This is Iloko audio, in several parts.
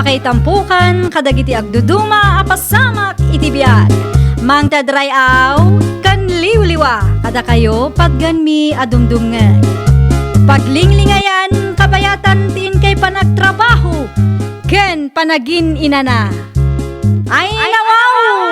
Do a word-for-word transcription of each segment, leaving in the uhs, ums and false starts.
Ay tampukan kadagiti agduduma a pasamak iti biag. Mangted ray-aw ken liwliwa kadakayo patgenmi a dumdumngeg. Paglinglingayan kabayatan ti inkay panagtrabaho ken panagin-inana. Ay, nawaw!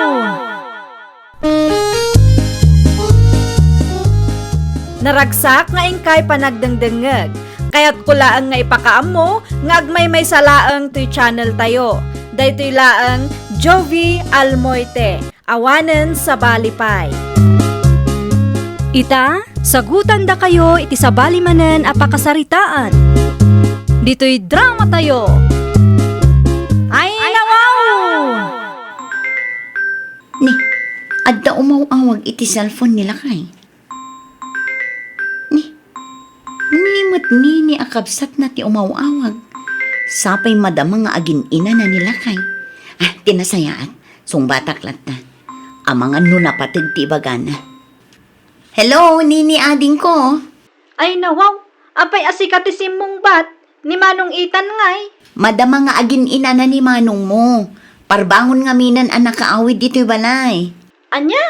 Naragsak nga inkay panagdengdengngeg. Kayatko laeng nga ipakaammo nga agmaymaysa laeng toy channel tayo. Daytoy laeng Jovie Almoite, awanen sabali pay. Ita, sagutandakayo iti sabali manen a pakasaritaan. Ditoy drama tayo. Ay, nawaw! Ni, adda umaw-awag iti cellphone ni lakay. Ni, ni met Nini a kabsatna ti umaw-awag. Sapay madama nga agin-inana ni lakay. Ah, ti nasayaat, sungbatak latta. Amangan no napateg ti ibagana. Hello, Nini adingko. Ay, nawaw, apay a sika ti simmungbat? Ni Manong Ethan ngay? Madama nga agin-inana ni manongmo. Parbangon ngaminen a nakaawid ditoy balay. Ania?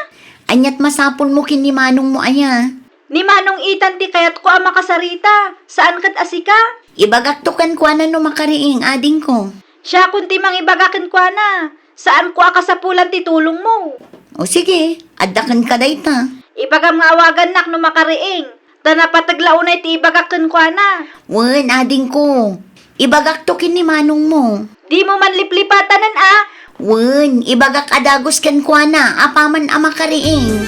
Aniat masapulmo ken ni manongmo aya? Ni Manong Ethan ti kayatko a makasarita, saan ket a sika. Ibagakto kenkuana no makariing, adingko. Siakon ti mangibaga kenkuana, saanko a kasapulan ti tulongmo. O sige, adda kenka dayta. Ibagam nga awagannak no makariing. Ta napateg la unay ti ibagak kenkuana. Wen, adingko. Ibagakto ken ni manongmo. Dimo man liplipatanen a. Wen, ibagak a dagus kenkuana apaman a makariing.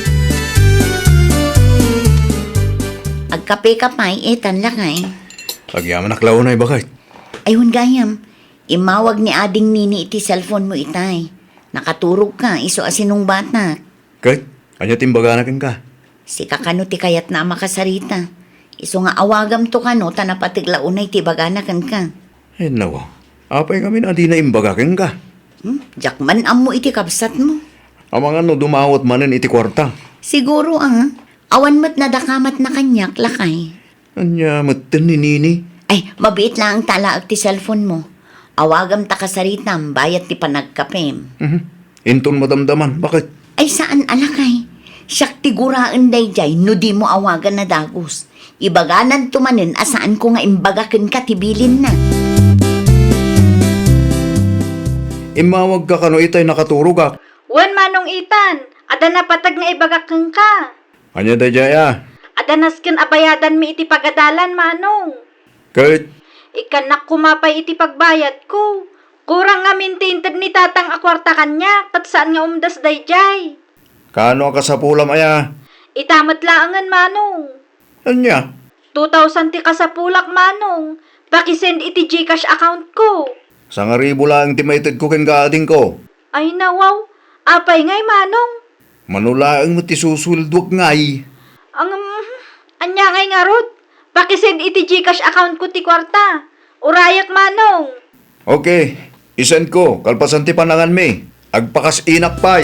Agkapeka pay, Ethan, lakay. Agyamanak la unay, baket. Ay, wen gayam. Immawag ni Ading Nini iti cellphone mo itay. Nakaturogka, isu a sinungbatak. Ket, ania ti imbagana kenka? Sika kano ti kayatna a makasarita. Isu nga awagamto kano ta napateg la unay ti ibagana kenka. Ay, nawa. Apay ngamin a dina imbaga kenka? Hmm? Diak man ammo iti kabsatmo. Amangan no dumawat manen iti kuarta. Siguro, ah. Awan met nadakamatna kaniak, lakay. Ania metten ni Nini? Ay, mabiit laeng ta alaek ti cellphone mo. Awagam ta kasaritam bayat ti panagkapem. Mhm. Inton madamdaman, baket? Ay, saan a lakay. Siak ti guraen daydiay no dimo awagan a dagus. Ibagananto manen a saanko nga imbaga kenka ti bilinna. Immawagka kano itay nakaturogak? Wen, Manong Ethan, adda napateg nga ibagak kenka. Ania daydiay a? Adda nasken a bayadanmi iti pagadalan, Manong. Ket? Ikkannak koma pay iti pagbayadko. Kurang ngamin ti inted ni Tatang a kuarta kaniak, ket saan nga umdas daydiay. Kaano a kasapulam aya? Ita met laengen, Manong. Ania? Two thousand ti kasapulak, Manong. Pakisend iti GCash account ko. Sangaribu laeng ti maitedko kenka, adingko. Ay, nawaw. Apay ngay, Manong? Mano laeng met ti susueldoak ngay. Ang, ania ngay ngarud? Pakisend iti GCash account ko ti kuarta. Urayek, Manong. Okay, isend ko, kalpasan ti pananganmi. Agpakas-inak pay.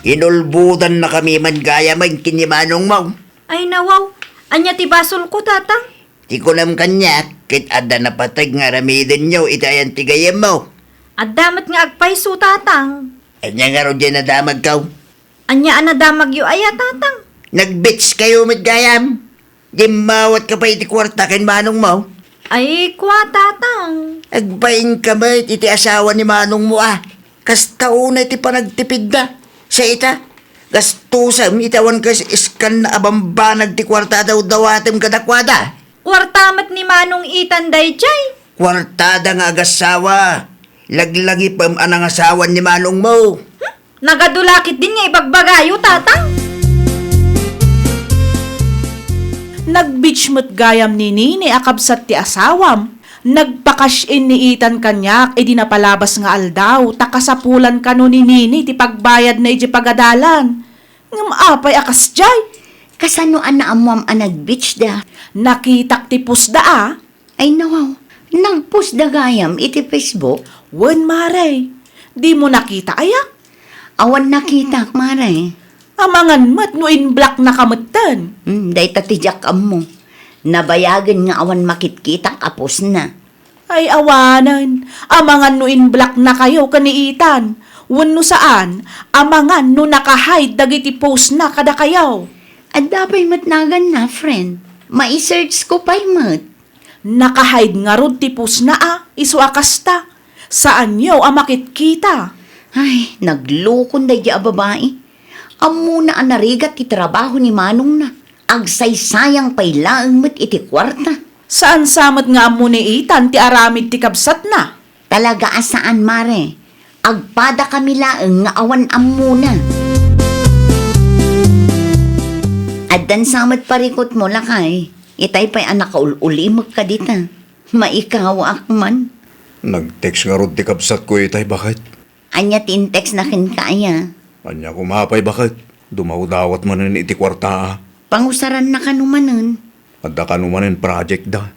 Inulbodannakami man gayam ken ni manongmo. Ay, nawaw. Ania ti basolko, Tatang? Ti kunam kaniak, ket adda napateg nga aramidenyo iti ayan ti gayyemmo. Adda met nga agpayso, Tatang. Ania ngarud diay nadamagko? Ania a nadamagyo aya, Tatang? Nag-beach kayo met gayam. Dimmawat ka pay iti kuarta ken manongmo. Ay, kua, Tatang. Agbain ka met iti asawa ni manongmo a. Kasta unay ti panagtipidda. Sa ita, gastusem iti awan kas iskan a bambanag ti kuarta a dawdawatem kadakuada. Kuarta met ni Manong Ethan daydiay. Kuartada nga agassawa. Laglagipem a nangasawan ni manongmo. Hmm? Nagadu la ketdin nga ibagbagayo, Tatang. Nag-beach met gayam ni Nini a kabsat ti asawam. Nagpa-cash in ni Ethan kaniak idi napalabas nga aldaw, ta kasapulan kano ni Nini ti pagbayadna idiay pagadalan. Ngem apay a kasdiay? Kasano a naammoam a nag-beach da? Nakitak ti post da a. Ay, nawaw. Nag-post da gayam iti Facebook? Wen, mare. Dimo nakita aya? Awan nakitak, mare. Amangan met no in-block na ka metten. Hmm, dayta ti diak ammo. Nabayagen nga awan makitkitak a post na. Ay, awanen, amangan no inblocknakayo ken ni Ethan. Wenno saan, amangan no naka-hide dagiti postna kadakayo. Adda pay met naganna, friend. Mai-search ko pay met. Naka-hide ngarud ti postna a, isu a kasta. Saanyo a makitkita. Ay, naglukon daydi a babai. Ammona a narigat ti trabaho ni manongna. Agsaysayang pay laeng met iti kuarta. Saan sa met nga ammo ni Ethan ti aramid ti kabsatna? Talaga a saan, mare. Agpadakami laeng nga awan ammona. Addan sa met parikutmo, lakay. Itay pay a nakaul-ulimek kadita. Maikawaak man. Nag-text ngarud ti kabsatko itay, baket. Ania ti in-textna kenka aya? Ania koma pay, baket? Dumawdawat manen iti kuarta a. Pangusarannaka no manen. Adda kano manen projectda.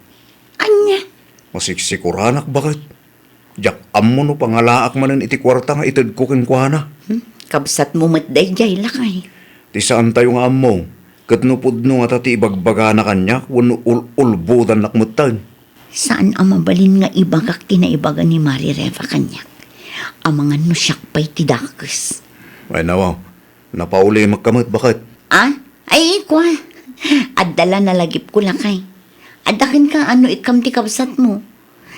Ania? Masiksikuranak, baket. Diak ammo no pangalaak manen iti kuarta nga itedko kenkuana. Hmm? Kabsatmo met daydiay, lakay. Ti saantayo nga ammo, ket no pudno ngata ti ibagbagana kaniak wenno ul-ulbodannak metten. Saan a mabalin nga ibagak ti naibaga ni Mari Reva kaniak. Amangan no siak pay ti dakes. Ay, nawaw. Napaulimekka met, baket. Ah? Ay, kua. Adda la nalagipko, lakay. Adda kenka no ikkam ti kabsatmo.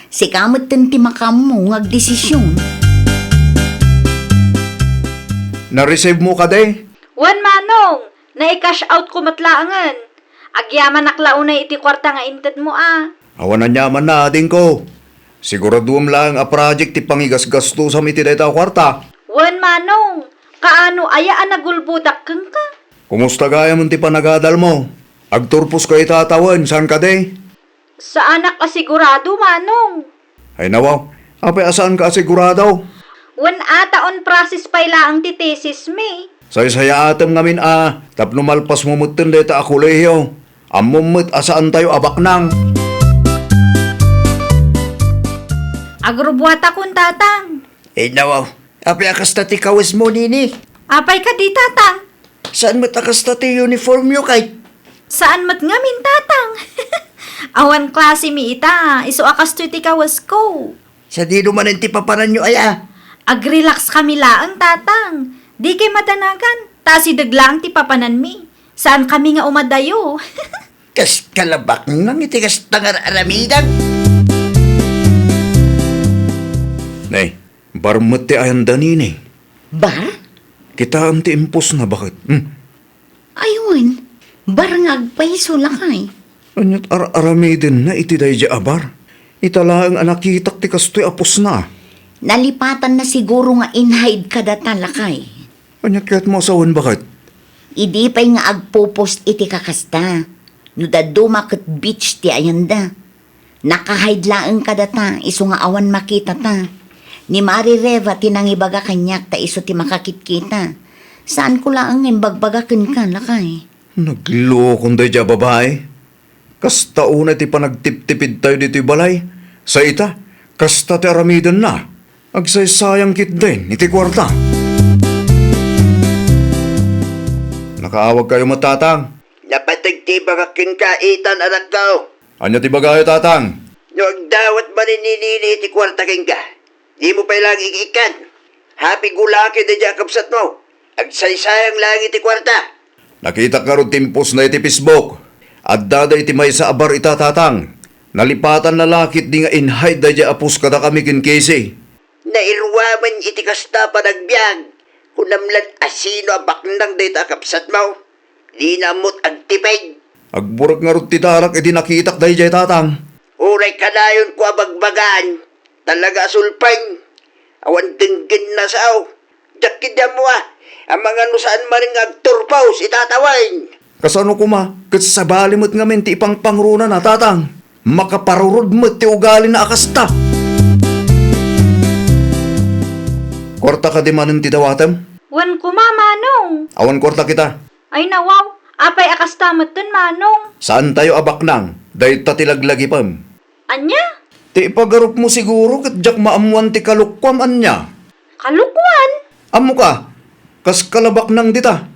Sika metten ti makaammo nga agdesision. Na-receive mo kadi? Wen, manong. Nai-cash out ko met laengen. Agyamanak la unay iti kuarta nga intedmo a. Awan aniamanna, adingko. Siguraduem laeng a project ti pangigasgastusam iti dayta a kuarta. Wen, manong. Kaano aya a nagulbodak kenka? Kumusta gayam ti panagadalmo? Agturposka ita a tawen, saan kadi? Saanak a sigurado, manong. Ay, nawaw, apay a saanka a sigurado? Wen, ata on process pay laeng ti thesis mi. Saysayaatem ngamin a tapno malpasmo metten dayta a kolehiyo. Ammom met a saantayo a baknang. Agrubbuatakon, tatang. Ay, nawaw, apay a kasta ti kawesmo, nini? Apay kadi, tatang? Saan met a kasta ti uniformyo, kay? Saan met ngamin, tatang. Awan klase mi ita, isu a kastoy ti kawesko. Sadino manen ti papananyo aya? Ag-relax kami laeng, tatang. Di kay madanagan, ta asideg laeng ti papananmi. Saan kami nga umadayo. Kas kalabaknang iti kasta nga ar-aramidem. Nay, bar met ti ayanda, nini. Bar? Kitaem ti impos na, baket? Hmm. Ay wen, bar nga agpayso, lakay. Aniat ar-aramidenna iti daydiay a bar? Ita laeng a nakitak ti kastoy a posna. Nalipatanna siguro nga in-hide kadata, lakay. Aniat kayatmo a sawen, baket? Idi pay nga agpo-post iti kakasta, no dadduma ket beach ti ayanda. Naka-hide laeng kadata, isu nga awan makitata. Ni Mari Reva ti nangibaga kaniak ta isu ti makakitkita. Saanko laeng nga imbagbaga kenka, lakay. Naglukon daydiay a babai. Kasta unay ti panagtiptipidtayo ditoy balay. Sa ita, kasta ti aramidenna. Agsaysayang ketdin iti kuarta. Nakaawagkayo met, tatang? Napateg ti ibagak kenka, Ethan, anakko. Ania ti ibagayo, tatang? No agdawat manen ni Nini iti kuarta kenka, dimo pay laeng ik-ikkan. Happy go lucky daydiay a kabsatmo. Agsaysayang laeng iti kuarta. Nakitak ngarud ti impos na iti Facebook. Adda dayta iti maysa a bar ita, tatang. Nalipatanna la ketdi nga in-hide daydiay a post kadakami ken Casey. Nairuamen iti kasta a panagbiag. Kunam laeng a sino a baknang dayta a kabsatmo. Dina ammot agtiped. Agburek ngarud ti darak idi nakitak daydiay, tatang. Uray kanayonko a bagbagaan. Talaga a sulpeng. Awan denggenna sao. Diak ketdi ammo a, amangan no saan manen nga agturpos ita a tawen. Kasano koma, ket sabali met ngamin ti ipangpangronana, tatang. Makaparurod met ti ugalina a kasta. Kuarta kadi manen ti dawatem? Wen koma, manong. Awan kuarta kita. Ay, nawaw, apay a kasta metten, manong? Saantayo a baknang, dayta ti laglagipem. Ania? Ti ipagarupmo siguro ket diak maammuan ti kalokuam, ania? Kalokuan? Ammoka, kas kalabaknang dita.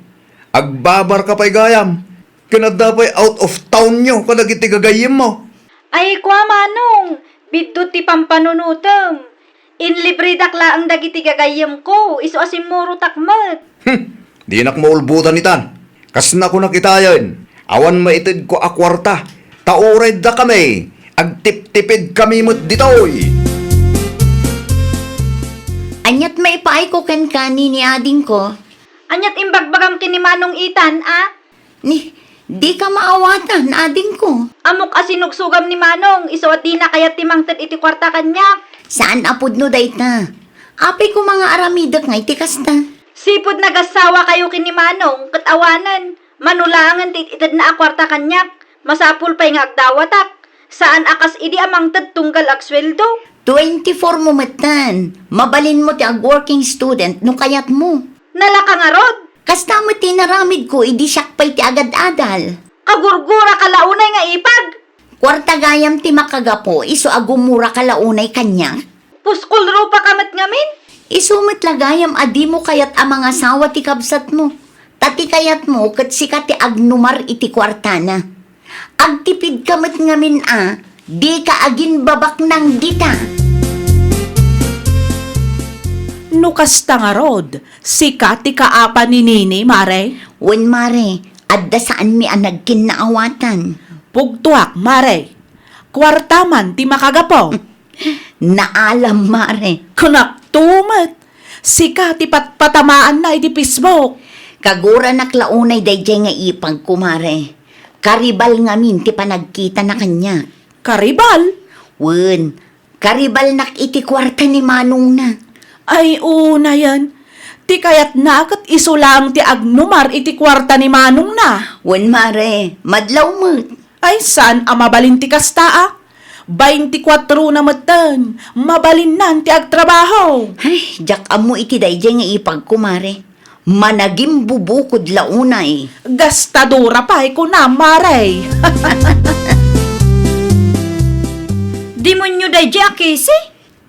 Agbabarka pay gayam. Ken adda pay out of townyo kadagiti gagayyemmo. Ay, kua, manong, Biddut ti pampanunotem. Inlibredak laeng dagiti gagayyemko, isu a simmurotak met. Hmm, dinak maulbodan itan. Kas nakunak itayen, awan maitedko a kuarta, ta uray dakami, agtiptipidkami met ditoy. Aniat maipaayko kenka, ni, ni adingko? Aniat imbagbagam ken ni Manong Ethan, a? Ni, dika maawatan, adingko. Ammok a sinugsogam ni Manong, isu a dina kayat ti mangted iti kuarta kaniak. Saan a pudno dayta. Apay koma nga aramidek nga iti kasta? Sipud nagasawa kayo ken ni Manong, ket awanen, mano laengen ti itedna a kuarta kaniak, masapul pay nga agdawatak. Saan a kas idi a mangted tunggal agsueldo. Twenty-four mo metten. Mabalinmo ti ag-working student no kayatmo. Nalaka ngarud? Kasta met ti inaramidko idi siak pay ti agad-adal. Kagurguraka la unay nga ipag. Kuarta gayam ti makagapu isu a gumuraka la unay kaniak. Puskolrupaka met ngamin? Isu met la gayam a dimo kayat a mangasawa ti kabsatmo. Ta ti kayatmo ket sika ti agnumar iti kuartana. Agtipidka met ngamin a dika aginbabaknang dita. No kasta ngarud, sika ti kaapan ni Nini, Mare? Wen, Mare, adda saanmi a nagkinnaawatan. Pugtoak, Mare. Kuarta man ti makagapu. Naalam, Mare. Kunakto met. Sika ti patpatamaanna iti Facebook. Kaguranak la unay daydiay nga ipagko, Mare. Karibal ngamin ti panagkitana kaniak. Karibal? Wen, karibalnak iti kuarta ni manongna. Ay, unayen. Ti kayatna ket isu laeng ti agnumar iti kuarta ni manongna. Wen, Mare, madlaw met. Ay, saan a mabalin ti kasta a? Baintikwatro na metten, mabalinnan ti agtrabaho. Ay, diak ammo iti daydiay nga ipagko, Mare. Managimbubukod la unay. Gastadora pay, kunam, Mare. Demonyo daydiay a Casey?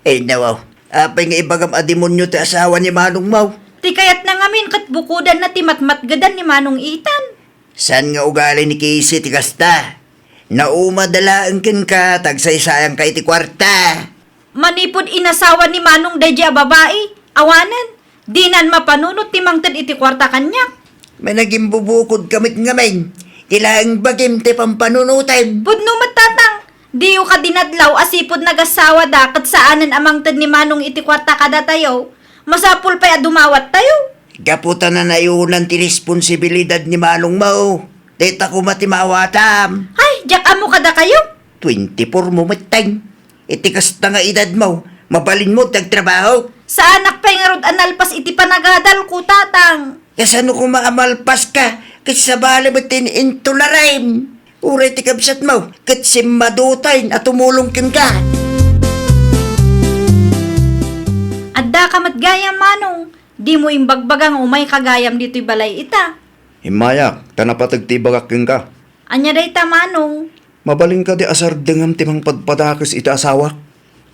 Ay, nawaw. Apay nga ibagam a demonyo ti asawa ni manongmo? Ti kayatna ngamin ket bukodanna ti matmatgedan ni Manong Ethan. Saan nga ugali ni Casey ti kasta? Naumada laeng kenka, ta agsaysayangka iti kuarta. Manipud inasawa ni Manong daydiay a babai, awanen, dinan mapanunot ti mangted iti kuarta kaniak. Managimbubukodka met ngamin, ti laeng bagim ti pampanunotem. Pudno met, Tatang, diyo kadi nadlaw a sipud nagasawada ket saanen a mangted ni Manong iti kuarta kadatayo. Masapul pay a dumawattayo. Gapu ta nanayonan ti responsibilidad ni manongmo. Dayta koma ti maawatam. Ay, diak ammo kadakayo. Twenty-four mo metten. Iti kasta nga edadmo, mabalinmo ti agtrabaho. Saanak pay ngarud a nalpas iti panagadalko, Tatang. Kasano koma a malpaska? Ket sabali met ti intularem. Uray ti kabsatmo, ket simmadutayen a tumulong kenka. Addaka met gayam, Manong. Dimo imbagbaga nga umayka gayam ditoy balay ita. Immayak, ta napateg ti ibagak kenka. Ania dayta, Manong? Mabalin kadi a sardengam ti mangpadpadakes iti asawak?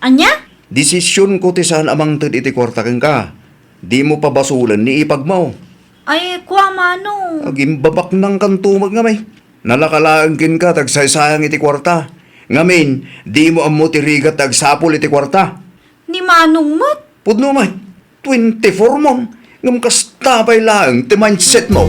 Ania? Desisionko ti saan a mangted iti kuarta kenka. Dimo pabasolen ni ipagmo. Ay, kua, Manong. Agimbabaknangkanto met ngamin. Nalaka laeng kenka ti agsaysayang iti kuarta. Ngamin, dimo ammo ti rigat ti agsapul iti kuarta. Ni Manong met? Pudno met. Twenty-four mo. Ngem kasta pay laeng ti mindsetmo.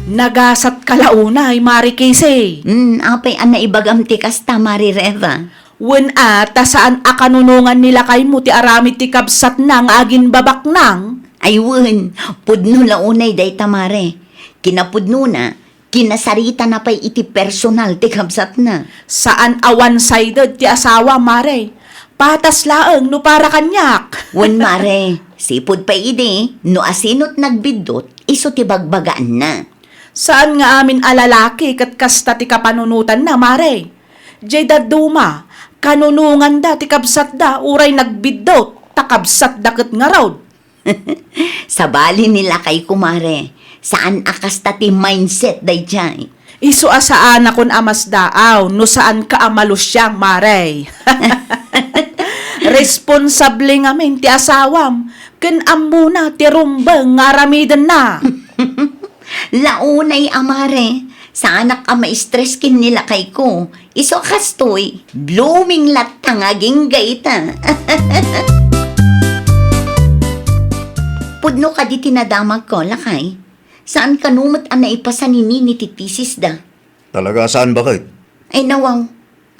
Nagasatka la unay, Mare Casey. Hmm, apay a naibagam ti kasta, Mare Reva? Wen a, ta saan a kanunongan ni lakaymo ti aramid ti kabsatna nga agimbabaknang? Ay wen, pudno la unay dayta, Mare. Kinapudnona, kinasaritana pay iti personal ti kabsatna. Saan a one-sided ti asawa, Mare. Patas laeng no para kaniak. Wen, Mare, sipud pay idi, no asino ti nagbiddut, isu ti bagbagaanna. Saan nga amin a lalaki ket kasta ti kapanunotanna, Mare. Diay dadduma, kanunonganda ti kabsatda uray nagbiddut, ta kabsatda ket ngarud. Sabali ni lakayko, Mare. Saan a kasta ti mindset daydiay. Isu a saanakon a masdaaw no saanka a malusiang, Mare. Responsable ngamin ti asawam ken ammona ti rumbeng nga aramidenna. La unay a, Mare, Saanak a ma-stress ken ni lakayko. Isu a kastoy, blooming latta nga agingga ita. Pudno kadi ti nadamagko, lakay. Saan kano met a naipasan ni Nini ti tesisda? Talaga saan, baket? Ay, nawaw.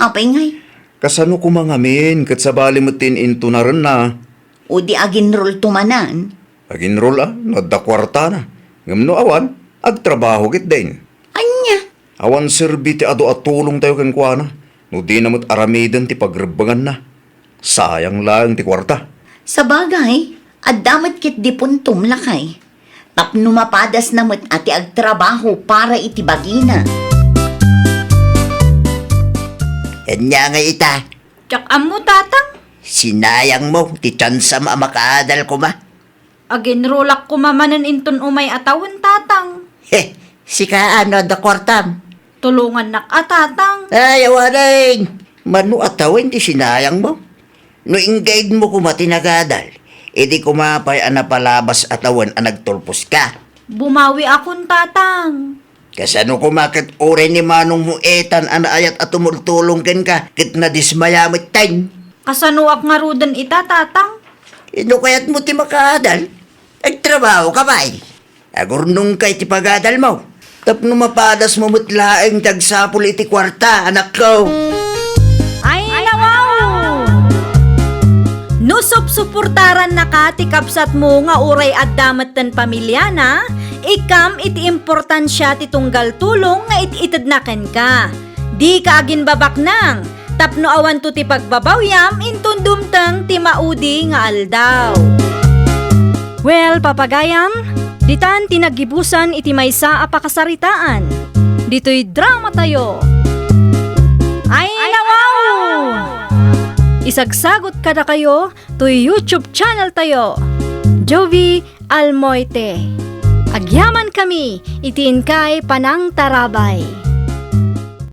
Apay ngay? Kasano koma ngamin ket sabali met ti in-intunarenna? O di aginrolto manen? Aginrol a, no adda kuartana. Ngem no awan, agtrabaho ketdin. Ania? Awan serbi ti adu a tulongtayo kenkuana, no dina met aramiden ti pagrebbenganna. Sayang laeng ti kuarta. Sabagay, adda met ketdi puntom, lakay. Tapno mapadasna met a ti agtrabaho para iti bagina. Ania ngay ita? Diak ammo, Tatang. Sinayangmo ti tiyansam a makaadal koma. Aginrolak koma manen inton umay a tawen, Tatang. He, sika a no adda kuartam? Tulongannak a, Tatang. Ay, awanen. Mano a tawen ti sinayangmo? No inggaidmo koma ti nagadal, idi koma pay a napalabas a tawen a nagtulposka. Bumawiakon, Tatang. Kasano koma ket uray ni manongmo itan a naayat a tumultulong kenka ket nadismaya metten? Kasanoak ngaruden ita, Tatang? Inno kayatmo ti makaadal? Agtrabahoka pay. Agurnongka iti pagadalmo tapno mapadasmo met laeng ti agsapul iti kuarta, anakko. Ay, nawaw! No supsuportarannaka ti kabsatmo nga uray adda metten pamilyana, ikkam iti importansia ti tunggal tulong nga it-itedna kenka. Dika aginbabaknang, tapno awanto ti pagbabawyam inton dumteng ti maudi nga aldaw. Well, papagayam, ditan ti naggibusan iti maysa a pakasaritaan. Ditoy dramatayo. Ay, nawaw! Isagsagot kadakayo toy YouTube channeltayo, Jovie Almoite. Agyamankami iti inkay panangtarabay.